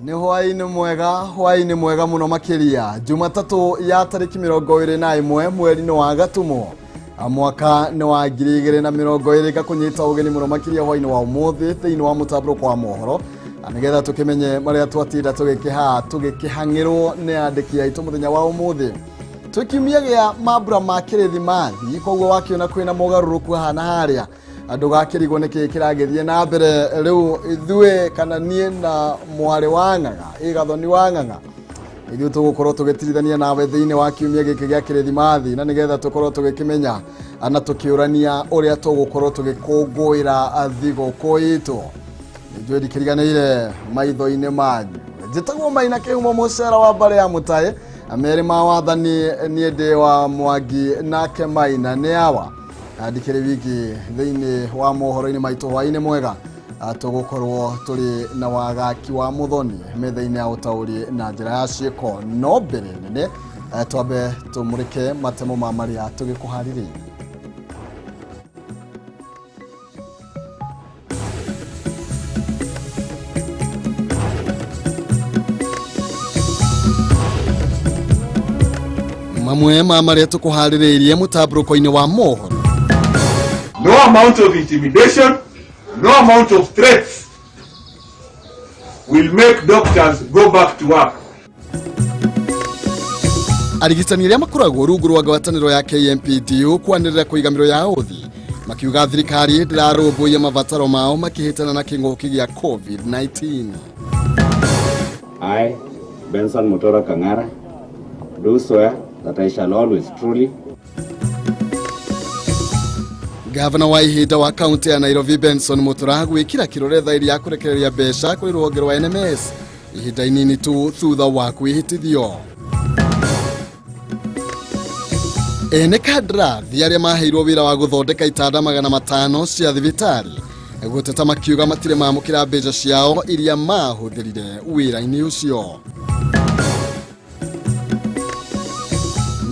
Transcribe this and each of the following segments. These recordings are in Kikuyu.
Nĩ hwaĩ-inĩ mwega, hwaĩ-inĩ mwega mũno makĩria. Jumatatũ ya tarĩki 21 mweri-inĩ wa Gatumo mwaka nĩ wa 2020. Ngakũnyita ũgeni mũno makĩria hwaĩ-inĩ wa ũmũthĩ thĩinĩ wa mũtambũrũko wa mohoro, nĩgetha tũkĩmenye marĩa twatinda tũgĩkĩhang'ĩrwo nĩ andĩki aitũ mũthenya wa ũmũthĩ. Twĩ kiumia gĩa mambura ma kĩrĩthimathi, koguo wakĩona kwĩna mogarũrũku haha na harĩa, ndũgakĩrigwo nĩ kĩĩ kĩragĩthiĩ na mbere. Rĩu ithuĩ kana niĩ na mwarĩ wa ng'ang'a ĩ Gathoni wa ng'ang'a, ithuĩ tũgũkorwo tũgĩtirithania nawe thĩinĩ wa kiumia gĩkĩ gĩa kĩrĩthimathi, na nĩgetha tũkorwo tũgĩkĩmenya na tũkĩũrania ũrĩa tũgũkorwo tũgĩkũngũĩra thigũkũ itũ. Nĩnjũĩ ndikĩriganĩire maitho-inĩ manyu. Njĩtagwo Maina Kĩhumo, mũcera wa mbarĩ ya Mũtaĩ merĩ ma wathani. Niĩ ndĩ wa Mwangi nake Maina nĩ awa. Ndikĩrĩ wiki thĩinĩ wa mohoro-inĩ maitũ. Hwaĩ-inĩ mwega. Tũgũkorwo tũrĩ na wagaki wa mũthoni metha-inĩ ya ũtaũri na njĩra ya ciĩko, no mbere nene twambe tũmũrĩke matemo ma marĩa tũgĩkũharĩrĩirie. Mamwe ma marĩa tũkũharĩrĩirie mũtambũrũko-inĩ wa mohoro: No amount of intimidation, no amount of threats will make doctors go back to work. Arigitani arĩa makoragwo rungu rwa ngwatanĩro ya KMPDU kwanĩrĩra kũiga mĩro ya ũthi, makiuga thirikari ndĩrarũmbũiya mabataro mao makĩhĩtana na kĩng'ũki gĩa COVID-19. I, Benson Mutura Kangara, do swear that I shall always truly, Gavana wa ihinda wa kaunti ya Nairobi Benson Mutura gwĩkĩra kĩrore thairi ya kũrekereria mbeca kũrĩ rũhonge rwa NMS ihinda inini tu thutha wa kwĩhĩtithio. Ene kandarathi arĩa maheirwo wĩra wa gũthondeka itanda 500 cia thibitarĩ gũteta, makiuga matirĩ mamũkĩra mbeca ciao iria mahũthĩrire wĩra-inĩ ũcio.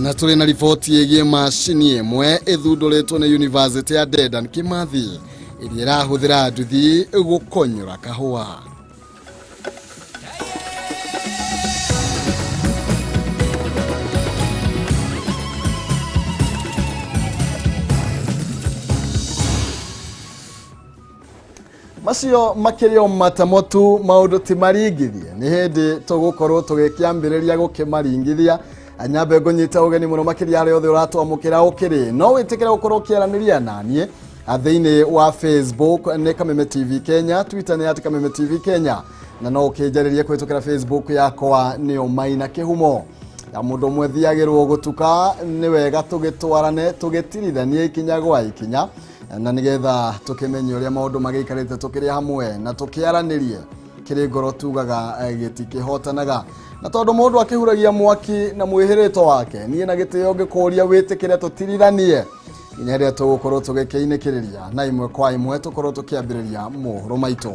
Na tũrĩ na riboti ĩgiĩ macini ĩmwe ĩthundũrĩtwo nĩ yunivasĩtĩ ya Dedan Kimathi ĩrĩa ĩrahũthĩra nduthi gũkonyora kahũa. Macio makĩrĩ o matamo tu, maũndũ ti maringithie, nĩ hĩndĩ tũgũkorwo tũgĩkĩambĩrĩria gũkĩmaringithia. Nyambe ngũnyite ũgeni mũno makĩria harĩa othe ũratwamũkĩra ũkĩrĩ no wĩtĩkĩre gũkorwo ũkĩaranĩria naniĩ thĩinĩ wa Facebook nĩ Kameme TV Kenya, Twitter nĩ @KamemeTV Kenya, na no ũkĩnjarĩrie kũhĩtũkĩra Facebook yakwa nĩyo Maina Kĩhumo. Ya mũndũ ũmwe thiagĩrwo gũtuka, nĩ wega tũgĩtwarane tũgĩtirithanie ikinya gwa ikinya, na nĩgetha tũkĩmenye ũrĩa maũndũ magĩikarĩte tũkĩrĩ hamwe na tũkĩaranĩrie kĩrĩ ngoro tugaga gĩtikĩhotanaga. Na tondũ mũndũ akĩhuragia mwaki na mwĩhĩrĩto wake, niĩ na gĩtĩo ngĩkũria wĩtĩkĩre tũtiriranie nginya rĩrĩa tũgũkorwo tũgĩkĩinĩkĩrĩria na ĩmwe kwa ĩmwe tũkorwo tũkĩambĩrĩria mohoro maitũ.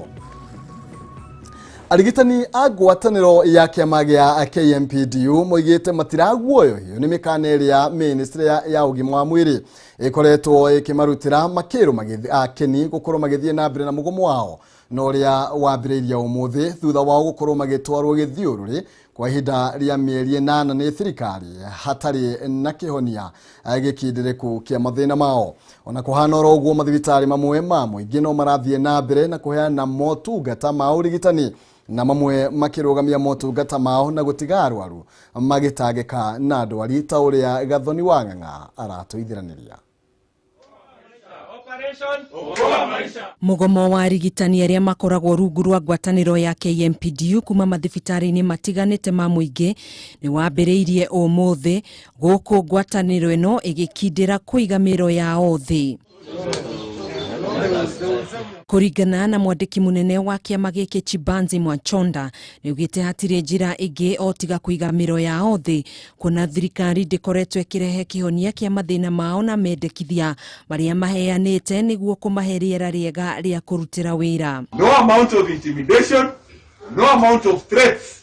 Arigitani a ngwatanĩro ya kĩama gĩa KMPDU moigĩte matiraguoyohio nĩ mĩkana ĩrĩa ministry ya ũgima wa mwĩrĩ ĩkoretwo ĩkĩmarutĩra, makĩrwo akeni gũkorwo magĩthiĩ na mbere na mũgomo wao na ũrĩa wambĩrĩirie ũmũthĩ thutha wao gũkorwo magĩtwarwo gĩthiũrũrĩ kwa ihinda rĩa mĩeri 8 nĩ thirikari hatarĩ na kĩhonia gĩkindĩrĩku kĩa mathĩna mao. Ona kũhana oro ũguo, mathibitarĩ mamwe ma mũingĩ no marathiĩ na mbere na kũheana motungata ma ũrigitani, na mamwe makĩrũgamia motungata mao na gũtiga arwaru magĩtangĩka na ndwari, ta ũrĩa Gathoni wa Ng'ang'a aratũithiranĩria. Mũgomo wa arigitani arĩa makoragwo rungu rwa ngwatanĩro ya KMPDU kuma mathibitarĩ-inĩ matiganĩte ma mũingĩ nĩ wambĩrĩirie ũmũthĩ, gũkũ ngwatanĩro ĩno ĩgĩkindĩra kũiga mĩro yao thĩ. Kũringana na mwandĩki mũnene wa kĩama gĩkĩ Chibanzi Mwachonda, nĩaugĩte hatirĩ njĩra ĩngĩ o tiga kũiga mĩro yao thĩ, kuona thirikari ndĩkoretwo ĩkĩrehe kĩhonia kĩa mathĩna mao na mendekithia marĩa maheanĩte nĩguo kũmahe rĩera rĩega rĩa kũrutĩra wĩra. No amount of intimidation, no amount of threats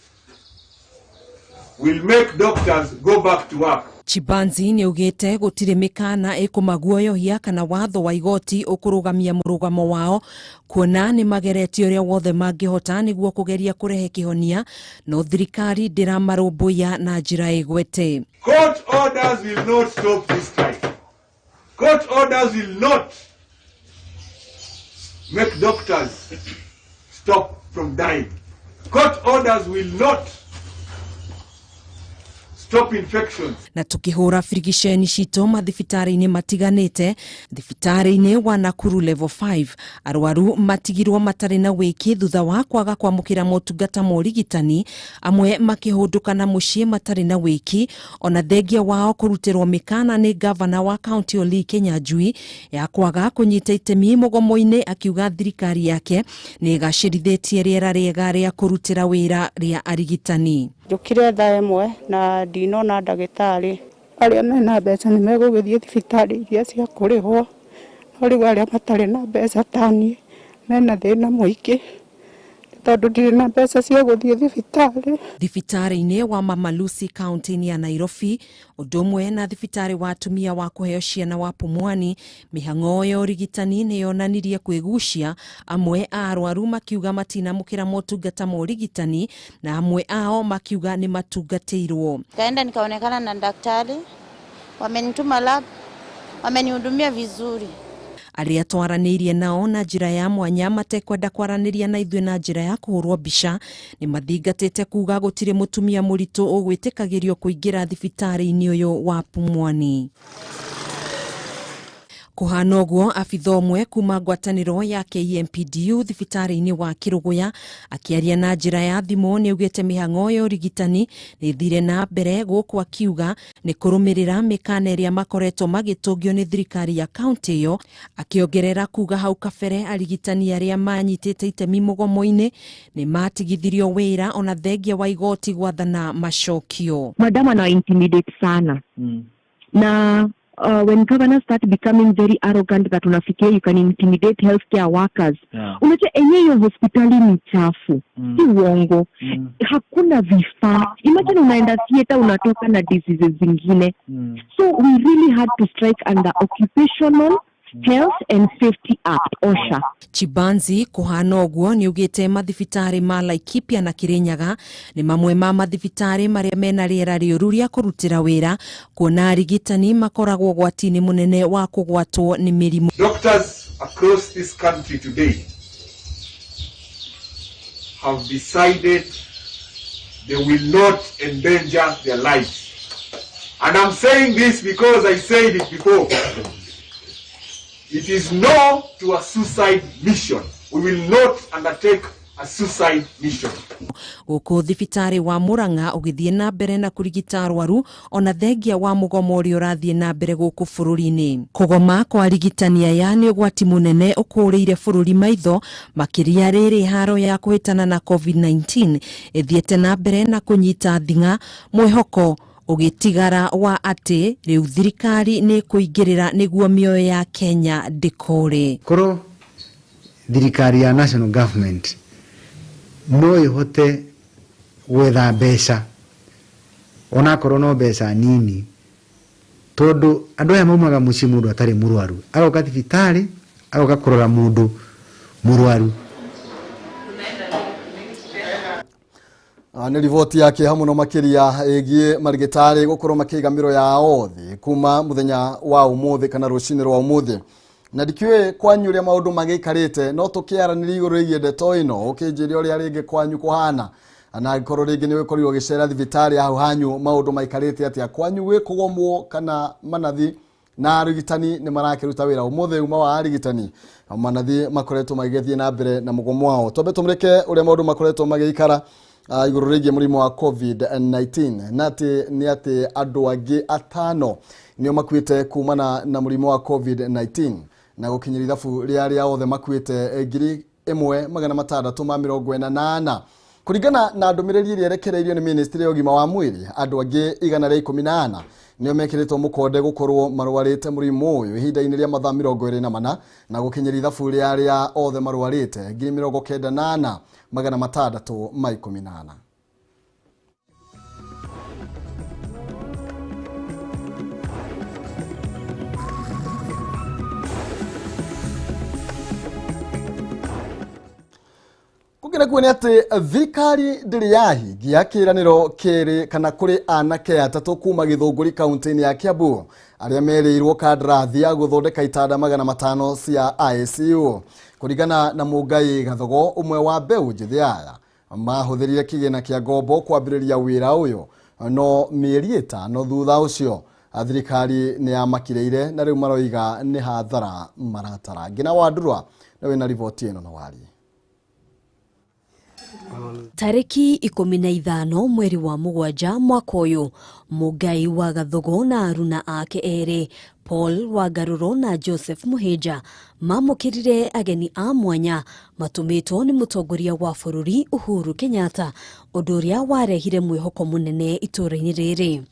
will make doctors go back to work. Chibanzi nĩaugĩte gũtirĩ mĩkana ĩkũmaguoyohia kana watho wa igoti ũkũrũgamia mũrũgamo wao, kuona nĩ mageretie ũrĩa wothe mangĩhota nĩguo kũgeria kũrehe kĩhonia, no thirikari ndĩramarũmbũiya na njĩra ĩgwete. Court orders will not stop this strike. Court orders will not make doctors stop from dying. Court orders will not stop infections. Na tukihura birigiceni citũ mathibitarĩ-inĩ matiganĩte, thibitarĩ-inĩ wa Nakuru level 5 arwaru matigirwo matarĩ na wĩki thutha wa kwaga kwamũkĩra motungata ma ũrigitani, amwe makĩhũndũka na mũciĩ matarĩ na wĩki, ona thengia wao kũrutĩrwo mĩkana nĩ gavana wa kaunti Lee Kinyanjui ya kwaga kũnyita itemi mũgomo-inĩ, akiuga thirikari yake nĩ ĩgacĩrithĩtie rĩera rĩega rĩa kũrutĩra wĩra rĩa arigitani. Njũkire thaa ĩmwe na ndinona ndagĩtarĩ. Arĩa mena mbeca nĩ megũgĩthiĩ thibitarĩ iria cia kũrĩhwo, no rĩu arĩa matarĩ na mbeca ta niĩ mena thĩna mũingĩ tondũ ndirĩ na mbeca cia gũthiĩ thibitarĩ. Thibitarĩ-inĩ wa Mama Lucy kaunti-inĩ ya Nairobi, ũndũ ũmwe na thibitarĩ wa atumia wa kũheo ciana wa Pumwani, mĩhang'o ya ũrigitani nĩ yonanirie kwĩgucia, amwe a arwaru makiuga matinamũkĩra motungata ma ũrigitani na amwe ao makiuga nĩ matungatĩirwo. Kaenda nikaonekana na daktari, wamenituma lab, wamenihudumia vizuri. Arĩa twaranĩirie nao na njĩra ya mwanya matekwenda kwaranĩria na ithuĩ na njĩra ya kũhũrwo mbica nĩ mathingatĩte kuga gũtirĩ mũtumia mũritũ ũgwĩtĩkagĩrio kũingĩra thibitarĩ-inĩ ũyũ wa Pumwani. Kũhana ũguo, abitha ũmwe kuma ngwatanĩro ya KMPDU thibitarĩ-inĩ wa Kĩrũgũya akĩaria na njĩra ya thimũ nĩaugĩte mĩhang'o ya ũrigitani nĩ ĩthire na mbere, gũkũ akiuga nĩ kũrũmĩrĩra mĩkana ĩrĩa makoretwo magĩtũngio nĩ thirikari ya kaunti ĩyo, akĩongerera kuga hau kabere arigitani arĩa manyitĩte itemi mũgomo-inĩ nĩ matigithirio wĩra ona thengia wa igoti gwathana macokio. Madam ana intimidate sana na when governors start becoming very arrogant that unafikiria you can intimidate healthcare workers. Unajua enyewe hiyo hospitali ni chafu, si uongo. Hakuna vifaa. Imagine unaenda theater unatoka na diseases zingine. So we really had to strike under Occupational Health and Safety Act, OSHA. Chibanzi kuhana ũguo nĩaugĩte mathibitarĩ ma Laikipia na Kirinyaga nĩ mamwe ma mathibitarĩ marĩa mena rĩera rĩũru rĩa kũrutĩra wĩra, kuona arigitani makoragwo ũgwati-inĩ mũnene wa kũgwatwo nĩ mĩrimũ. Doctors across this country today have decided they will not endanger their lives. And I'm saying this because I said it before. It is no to a suicide mission. We will not undertake a suicide mission. Gũkũ thibitarĩ wa Murang'a ũgĩthiĩ na mbere na kũrigita arwaru ona thengia wa mũgomo ũrĩa ũrathiĩ na mbere gũkũ bũrũri-inĩ. Kũgoma kwa arigitani aya nĩ ũgwati mũnene ũkũrĩire bũrũri maitho, makĩria rĩrĩ haro ya kũhĩtana na COVID-19 ĩthiĩte na mbere na kũnyita thing'a, mwĩhoko ũgĩtigara wa atĩ rĩu thirikari nĩ kũingĩrĩra nĩguo mĩoyo ya Kenya ndĩkũre. Korwo thirikari ya national government no ĩhote gwetha mbeca onakorwo no mbeca nini, tondũ andũ aya maumaga mũciĩ mũndũ atarĩ mũrwaru aroka thibitarĩ aroka kũrora mũndũ mũrwaru. Nĩ riboti ya kĩeha mũno makĩria ĩgiĩ marigĩtarĩ gũkorwo makĩiga mĩro yao thĩ kuma mũthenya wa ũmũthĩ kana rũcinĩ rwa ũmũthĩ. Na ndikĩũĩ kwanyu ũrĩa maũndũ magĩikarĩte, no tũkĩaranĩria igũrũ rĩgiĩ ndeto ĩno, ũkĩnjĩre ũrĩa rĩngĩ kwanyu kũhana, na angĩkorwo rĩngĩ nĩ ũkorirwo ũgĩcera thibitarĩ hau hanyu maũndũ maikarĩte atĩa, kwanyu gwĩ kũgomwo kana manathi na arigitani nĩ marakĩruta wĩra ũmũthĩ. Uma wa arigitani manathi makoretwo magĩthiĩ na mbere na mũgomo wao. Twambe tũmũrĩke ũrĩa maũndũ makoretwo magĩikara igũrũ rĩgiĩ mũrimũ wa COVID-19, na atĩ nĩ atĩ andũ angĩ atano nĩo makuĩte kumana na mũrimũ wa COVID-19, na gũkinyĩria ithabu rĩa arĩa othe makuĩte 1644 kũringana na ndũmĩrĩri ĩrĩa ĩrekereirio nĩ ministry ya ũgima wa mwĩrĩ. Andũ angĩ 114 nĩo mekĩrĩtwo mũkonde gũkorwo marwarĩte mũrimũ ũyũ ihinda-inĩ rĩa mathaa 24, na gũkinyĩria ithabu rĩa arĩa othe marwarĩte 94,614. Kũngĩ nakuo nĩ atĩ thirikari ndĩrĩ yahingia kĩĩranĩro kĩrĩ kana kũrĩ anake atatũ kuma Gĩthũngũri kaunti-inĩ ya Kiambu arĩa merĩirwo kandarathi ya gũthondeka itanda 500 cia ICU. Kũringana na Mũngai Gathogo, ũmwe wa mbeũ njĩthĩ aya mahũthĩrire kĩgĩna kĩa ngombo kwambĩrĩria wĩra ũyũ, no mĩeri 5 thutha ũcio thirikari nĩ yamakirĩire na rĩu maroiga nĩ hathara maratara. Ngina Wandurwa na wĩna riboti ĩno na warie. Tarĩki 15 mweri wa 7 mwaka ũyũ, Mũngai wa Gathogo na aruna ake erĩ Paul Wangarũrũ na Joseph Mũhĩnja mamũkĩrire ageni a mwanya matũmĩtwo nĩ mũtongoria wa bũrũri Uhuru Kenyatta, ũndũ ũrĩa warehire mwĩhoko mũnene itũũra-inĩ rĩrĩ.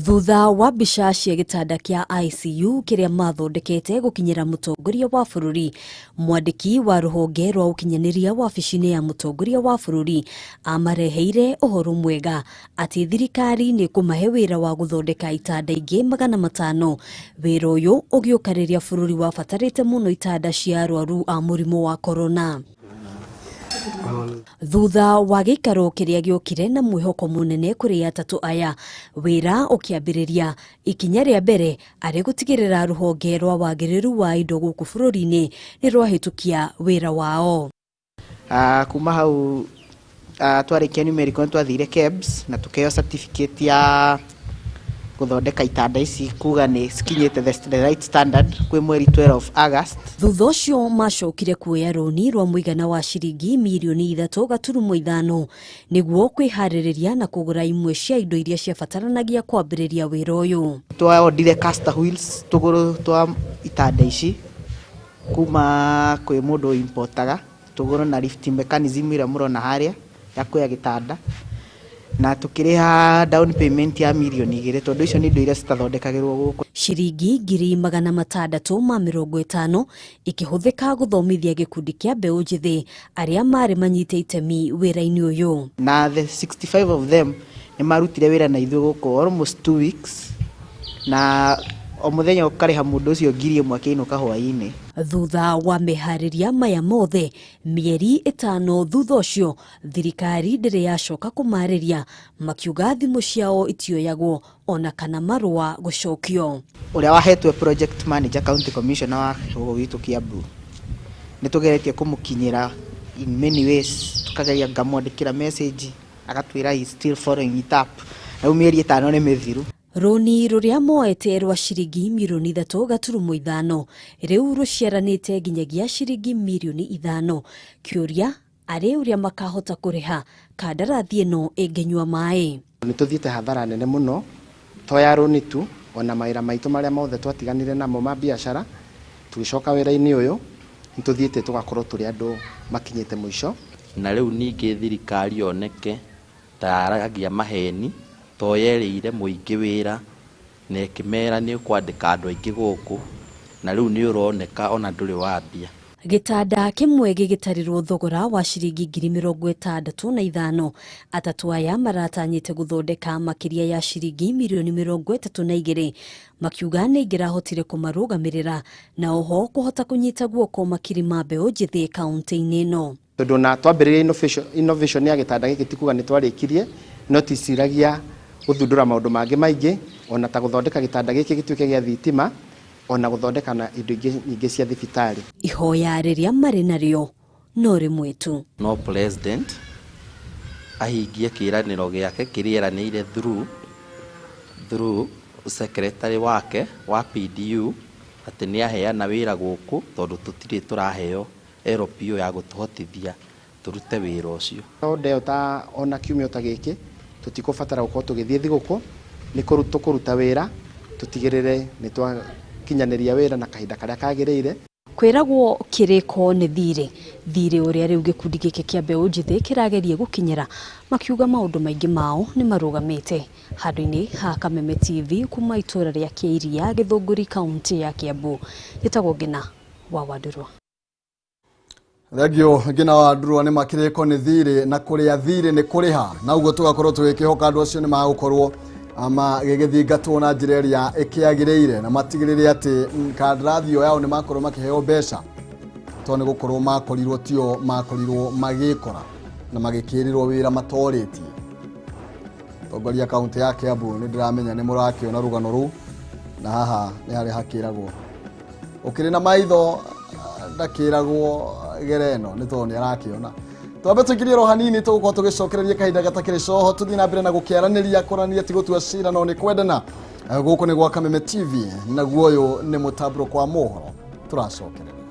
Thutha wa mbica cia gĩtanda kĩa ICU kĩrĩa mathondekete gũkinyĩra mũtongoria wa bũrũri, mwandĩki wa rũhonge rwa ũkinyanĩria wabici-inĩ ya mũtongoria wa bũrũri amareheire ũhoro mwega atĩ thirikari nĩ kũmahe wĩra wa gũthondeka itanda ingĩ 500. Wĩra ũyũ ũgĩũka rĩrĩa bũrũri wabatarĩte mũno itanda cia arwaru a mũrimũ wa korona. Thutha wa gĩikaro kĩrĩa gĩokire na mwĩhoko mũnene kũrĩ atatũ aya, wĩra ũkĩambĩrĩria. Ikinya rĩa mbere arĩ gũtigĩrĩra rũhonge rwa wagĩrĩru wa indo gũkũ bũrũri-inĩ nĩ rwahĩtũkia wĩra wao. Kuma hau twarĩkia numerical nĩ twathire KEBS na tũkĩheo certificate ya gũthondeka itanda ici kuga nĩ cikinyĩte the right standard kwĩ mweri 12 August. Thutha ũcio macokire kuoya rũni rwa mũigana wa ciringi mirioni 3.5 nĩguo kwĩharĩrĩria na kũgũra imwe cia indo iria ciabataranagia kwambĩrĩria wĩra ũyũ. Twaondire caster wheels tũgũrũ twa itanda ici kuma kwĩ mũndũ importaga tũgũrũ na lift mechanism ĩrĩa mũrona harĩa ya kuoya gĩtanda, na tukiriha down payment ya mirioni 2 tondu icio ni indo iria citathondekagĩrwo gũkũ. Ciringi 650,000 ikĩhũthĩka gũthomithia gĩkundi kĩa mbeũ njĩthĩ arĩa marĩ manyite itemi wĩra-inĩ ũyũ. Na the 65 of them nĩ marutire wĩra na ithuĩ gũkũ almost 2 weeks, na o mũthenya ũkarĩha mũndũ ũcio 1,000 akĩinũka hwaĩ-inĩ. Thutha wa meharĩria maya mothe, mĩeri 5 thutha ũcio thirikari ndĩrĩ yacoka kũmarĩria, makiuga thimũ ciao itioyagwo ona kana marũa gũcokio. Ũrĩa wahetwe project manager county commissioner wa gũkũ gwitũ Kiambu nĩ tũgeretie kũmũkinyĩra in many ways, tukageria ngamwandĩkĩra message agatwĩra he is still following it up. Rĩu mĩeri 5 nĩ mĩthiru. Rũni rũrĩa moete rwa ciringi mirioni 3.5 rĩu rũciaranĩte nginyagia ciringi mirioni 5. Kĩũria arĩ ũrĩa makahota kũrĩha kandarathi ĩno ĩngĩnyua maĩ. Nĩ tũthiĩte hathara nene mũno to ya rũni tu, ona mawĩra maitũ marĩa mothe twatiganire namo ma biacara tũgĩcoka wĩra-inĩ ũyũ nĩ tũthiĩte tũgakorwo tũrĩ andũ makinyĩte mũico. Na rĩu ningĩ thirikari yoneke ta yaragia maheni to yerĩire mũingĩ wĩra na ĩkĩmera nĩ ũkwandĩka andũ aingĩ gũkũ, na rĩu nĩ ũroneka ona ndũrĩ wambia. Gĩtanda kĩmwe gĩgĩtarĩrwo thogora wa ciringi 65,000. Atatũ aya maratanyĩte gũthondeka makĩria ya ciringi mirioni 32, makiuga nĩ ingĩrahotire kũmarũgamĩrĩra na oho kũhota kũnyita guoko makiri ma mbeũ njĩthĩ kaunti-inĩ ĩno. Tondũ na twambĩrĩria innovation ya gĩtanda gĩkĩ ti kuga nĩ twarĩkirie, no twĩciragia gũthundũra maũndũ mangĩ maingĩ, ona ta gũthondeka gĩtanda gĩkĩ gĩtuĩke gĩa thitima, ona gũthondeka na indo ingĩ nyingĩ cia thibitarĩ. Ihoya rĩrĩa marĩ narĩo no rĩmwe tu. No president ahingie kĩĩranĩro gĩake kĩrĩa eranĩire through secretary wake wa PDU atĩ nĩ aheana wĩra gũkũ, tondũ tũtirĩ tũraheo LPO ya gũtũhotithia tũrute wĩra ũcio. Ndeo ta ona kiumia ta gĩkĩ tũtikũbatara gũkorwo tũgĩthiĩ thigũkũ, nĩ tũkũruta wĩra tũtigĩrĩre nĩ twakinyanĩria wĩra na kahinda karĩa kagĩrĩire. Kwĩragwo kĩrĩko nĩ thirĩ, thirĩ ũrĩa rĩu gĩkundi gĩkĩ kĩa mbeũ njĩthĩ kĩrageria gũkinyĩra, makiuga maũndũ maingĩ mao nĩ marũgamĩte. Handũ-inĩ ha Kameme TV kuma itũũra rĩa Kĩiria, Gĩthũngũri, kaunti ya Kiambu, gĩtagwo Ngina wa Wandurwa. Thengio Ngina wa Wandurwa. Nĩ makĩrĩko nĩ thirĩ na kũrĩa thirĩ nĩ kũrĩha, na ũguo tũgakorwo tũgĩkĩhoka andũ acio nĩ magũkorwo magĩgĩthingatwo na njĩra ĩrĩa ĩkĩagĩrĩire, na matigĩrĩre atĩ kandarathi ĩyo yao nĩ makorwo makĩheo mbeca. Tondũ nĩ gũkorwo makorirwo tio makorirwo magĩkora na magĩkĩrĩrwo wĩra matorĩtie. Tongoria kaunti ya Kiambu nĩ ndĩramenya nĩ mũrakĩona rũgano rũu, na haha nĩ harĩa hakĩragwo ũkĩrĩ na maitho ndakĩragwo gera ĩno nĩ tondũ nĩ arakĩona. Twambe tũingĩrie ro hanini, tũgũkorwo tũgĩcokereria kahinda gatakĩrĩ coho, tũthiĩ na mbere na gũkĩaranĩria. Kũranĩria ti gũtua cira no nĩ kwendana. Gũkũ nĩ gwa Kameme TV, naguo ũyũ nĩ mũtambũrũko wa mohoro. Tũracokereria.